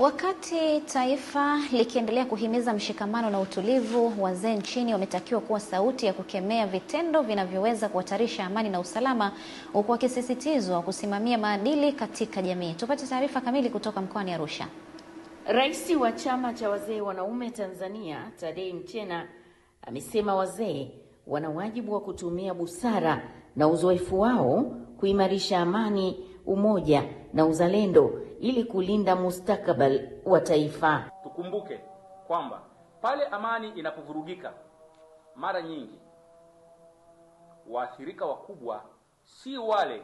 Wakati taifa likiendelea kuhimiza mshikamano na utulivu, wazee nchini wametakiwa kuwa sauti ya kukemea vitendo vinavyoweza kuhatarisha amani na usalama, huku wakisisitizwa kusimamia maadili katika jamii. Tupate taarifa kamili kutoka mkoani Arusha. Rais wa Chama cha Wazee Wanaume Tanzania, Tadei Mchena, amesema wazee wana wajibu wa kutumia busara na uzoefu wao kuimarisha amani, umoja na uzalendo ili kulinda mustakabali wa taifa. Tukumbuke kwamba pale amani inapovurugika, mara nyingi waathirika wakubwa si wale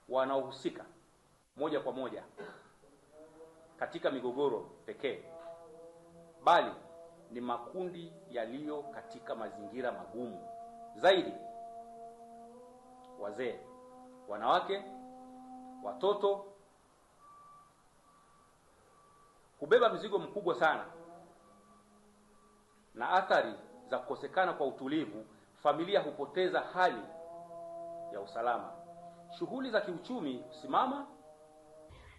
wanaohusika moja kwa moja katika migogoro pekee, bali ni makundi yaliyo katika mazingira magumu zaidi: wazee, wanawake, watoto hubeba mzigo mkubwa sana, na athari za kukosekana kwa utulivu, familia hupoteza hali ya usalama, shughuli za kiuchumi husimama.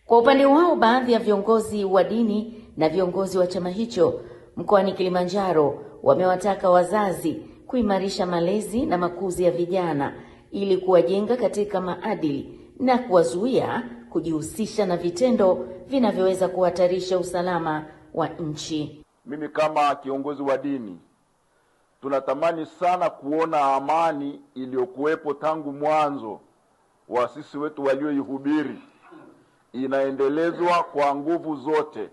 Kwa upande wao, baadhi ya viongozi wa dini na viongozi wa chama hicho mkoani Kilimanjaro wamewataka wazazi kuimarisha malezi na makuzi ya vijana ili kuwajenga katika maadili na kuwazuia kujihusisha na vitendo vinavyoweza kuhatarisha usalama wa nchi. Mimi kama kiongozi wa dini, tunatamani sana kuona amani iliyokuwepo tangu mwanzo, waasisi wetu walioihubiri, inaendelezwa kwa nguvu zote.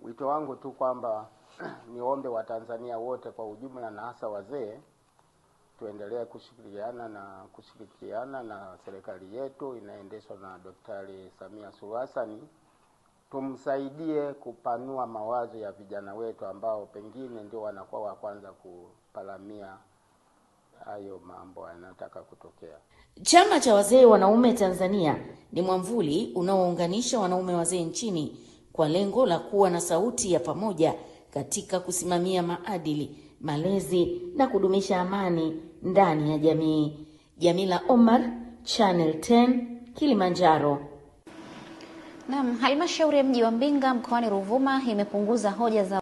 Wito wangu tu kwamba niombe Watanzania wote kwa ujumla na hasa wazee tuendelee kushirikiana na serikali yetu inaendeshwa na Daktari Samia Suluhu Hassan, tumsaidie kupanua mawazo ya vijana wetu ambao pengine ndio wanakuwa wa kwanza kupalamia hayo mambo yanataka kutokea. Chama cha Wazee Wanaume Tanzania ni mwamvuli unaounganisha wanaume wazee nchini kwa lengo la kuwa na sauti ya pamoja katika kusimamia maadili, malezi na kudumisha amani ndani ya jamii. Jamila Omar, Channel 10, Kilimanjaro. Naam, halmashauri ya mji wa Mbinga mkoani Ruvuma imepunguza hoja za